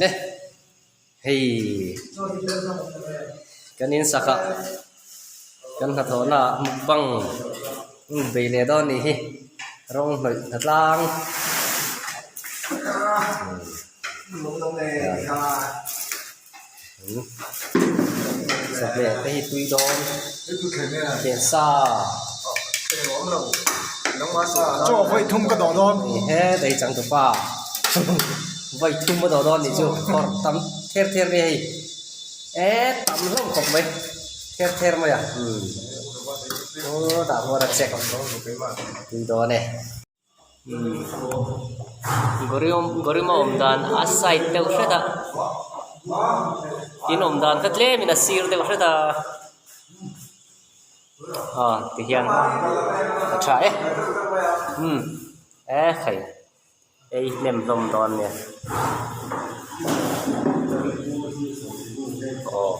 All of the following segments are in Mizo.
Le hei kan in sak ah kan hnathawh na ah mukbang in bei leh dawn anih hi rawng hnawih hna tlang. Sawhmeh te hi tui dawn ken sa Chaw vawi thum ka dawh dawn he dei chang tupa vawi thum a dawh dawn nih chu khawrh tam ther ther mai hei e tam hlawm khawp mai ther ther mai a aw tah huan a check tui dawn e. Gorium a awm dan a side deuh hret a in awm dan kha tlem in a sir deuh hret a aw ti hian a tha e umm e khai ei hnem hlawm dawn nia aw.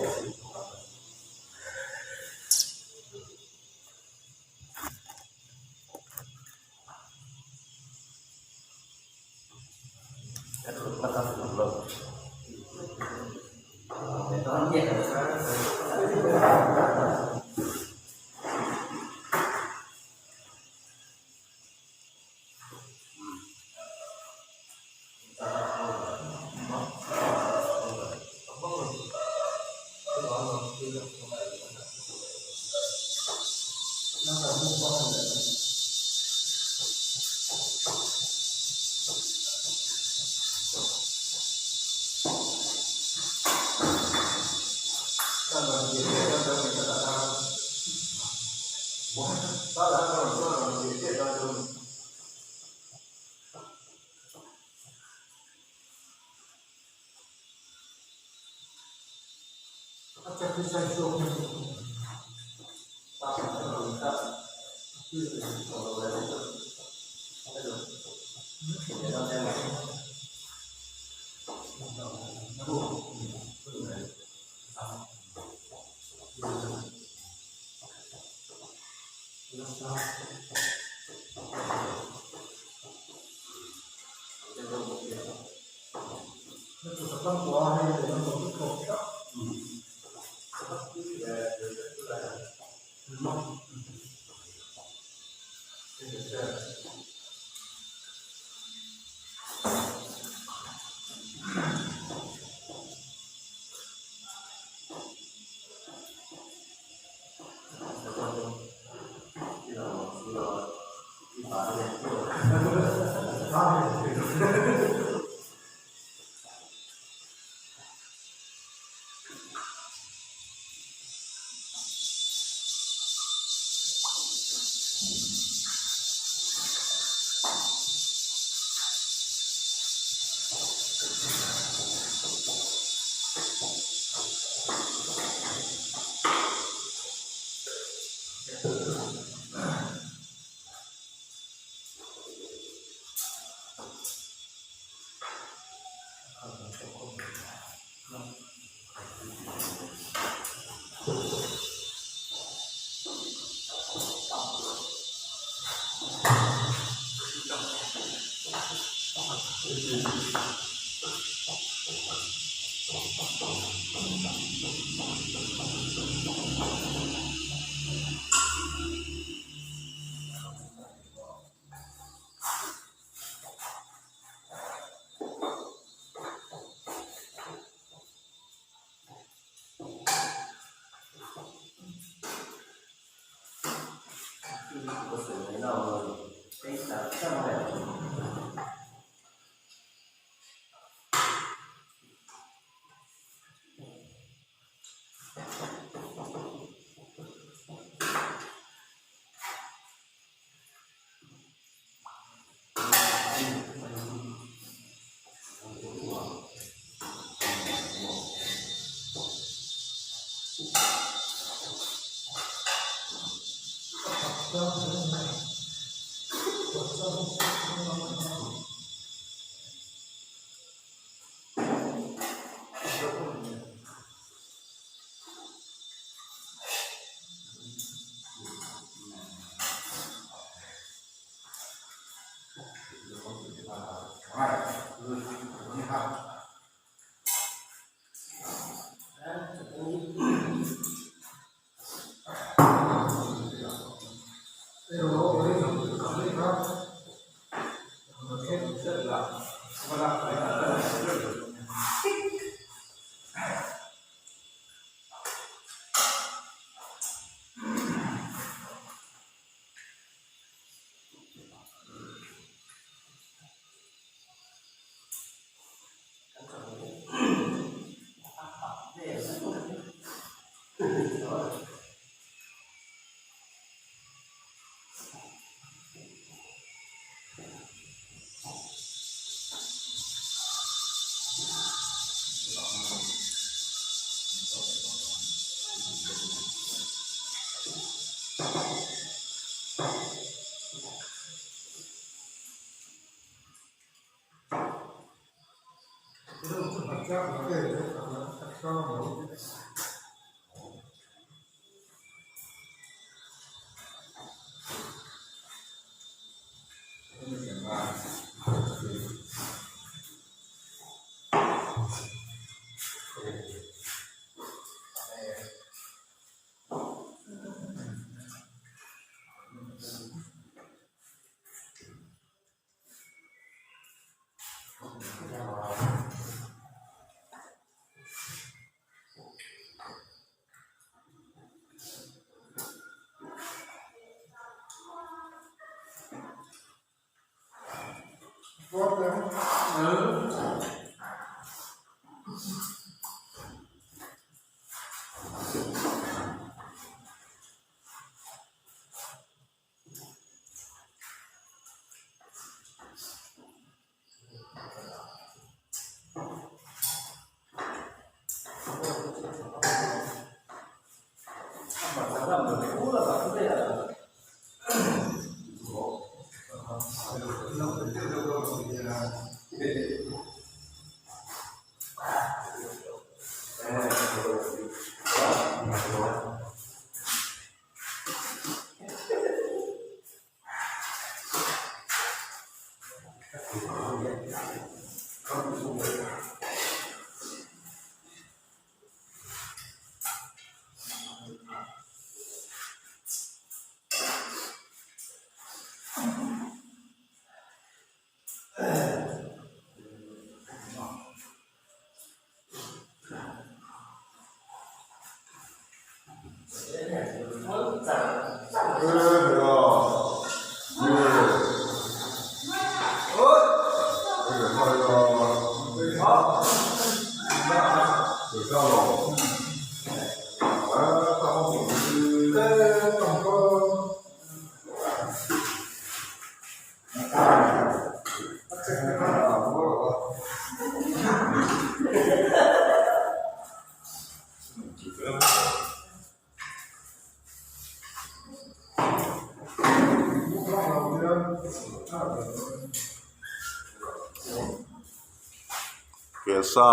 Kelsa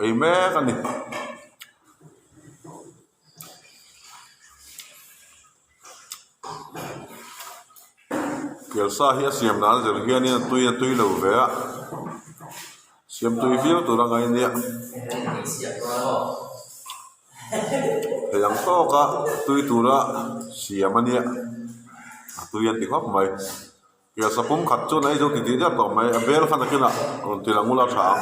ei mek a ni. Kelsa hi a siam dan zir hianin a tui a tui lo ve a siam tui viau tur a ngaih nia thei ang tawka tui tura siam a nia a tui an ti khawp mai. Kelsa pum khat chuan a ei zo ti tih deuh tawh mai a bel kha nakinah rawn ti lang ula tha ang.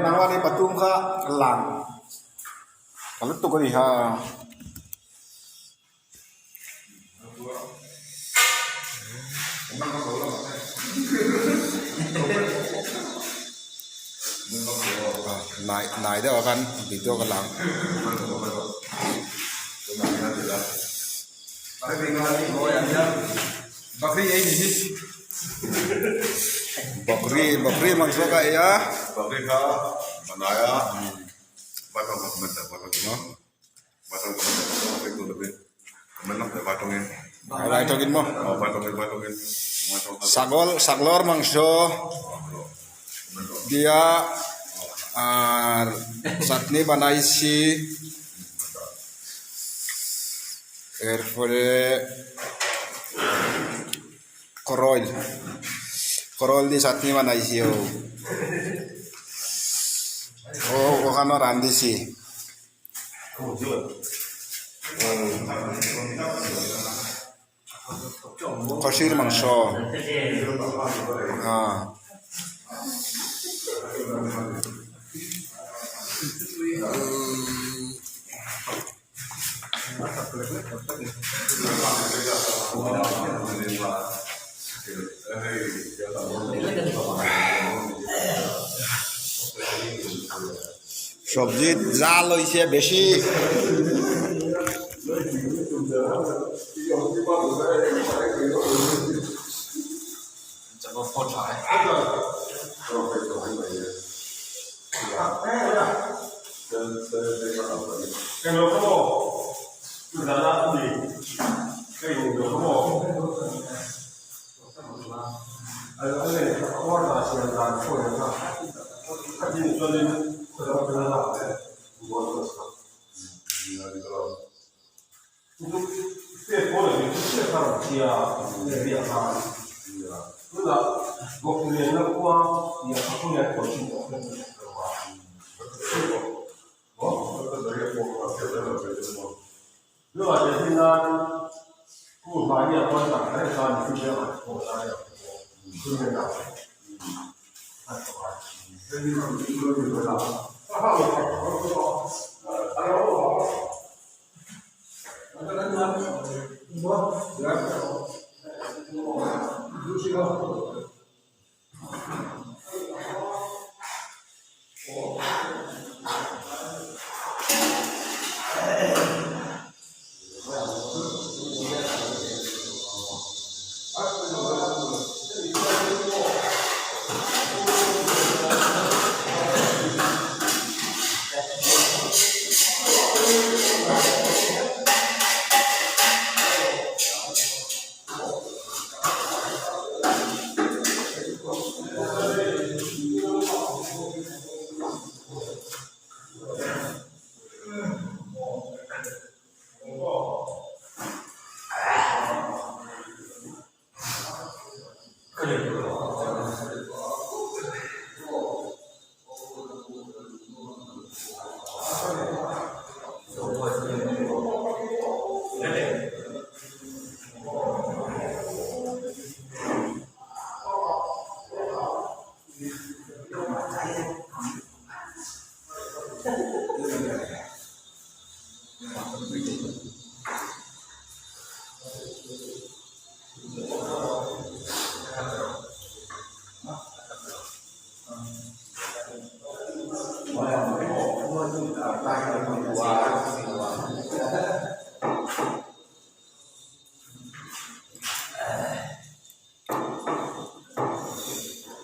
Nangmah nih patung kha lang ka lutuk a ni ha. Nai nai deuh ah khan video ka lang. Bakri bakri mang suak a ei a. Bakri kha manai a Vai tawngin maw? Saklawr saklawr mangso dia ar chutney banaisi erpore koroil koroil দিয়ে চাটনি বানাইছি ও ও ওখানে রান্ধিছি। Khawhrir mangso ah. সবজির জাল হইছে বেশি।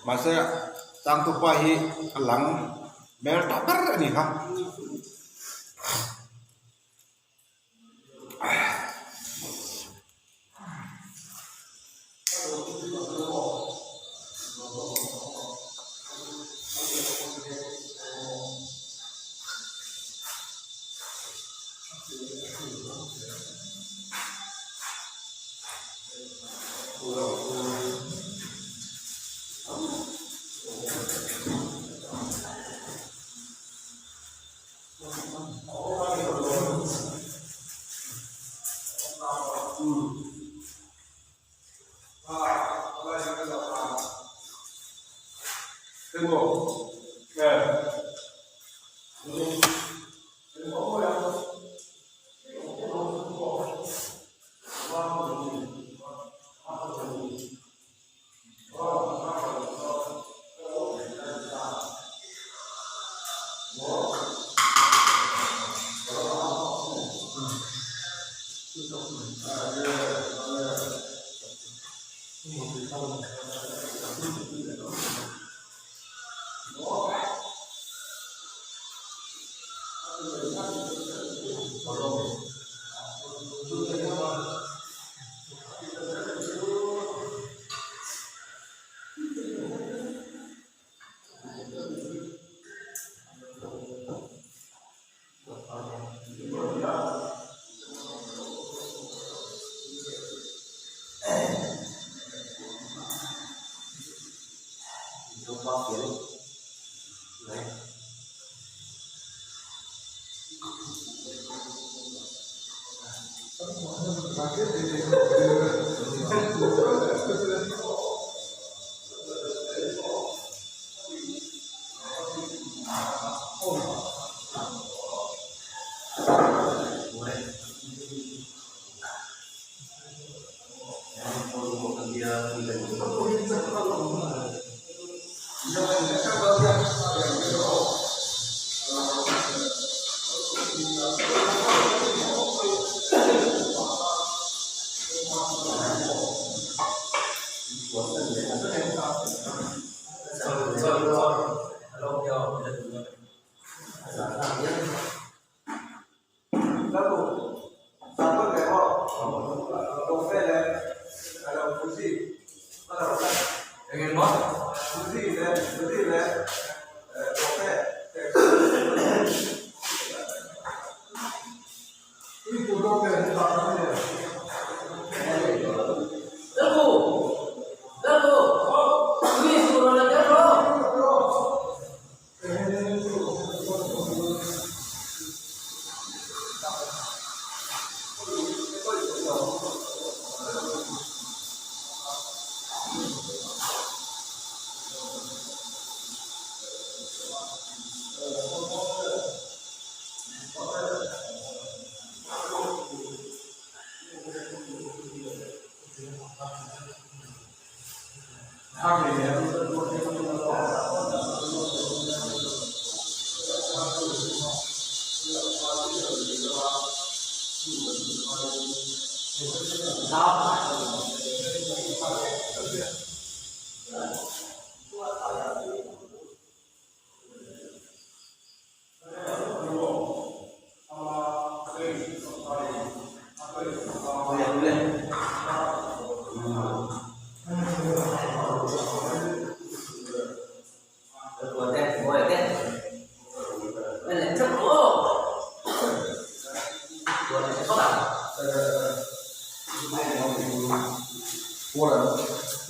Mahse tangtupa hi a lang hmel ta ber a ni kha.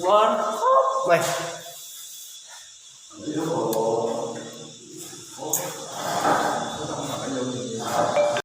Puar khawp mai.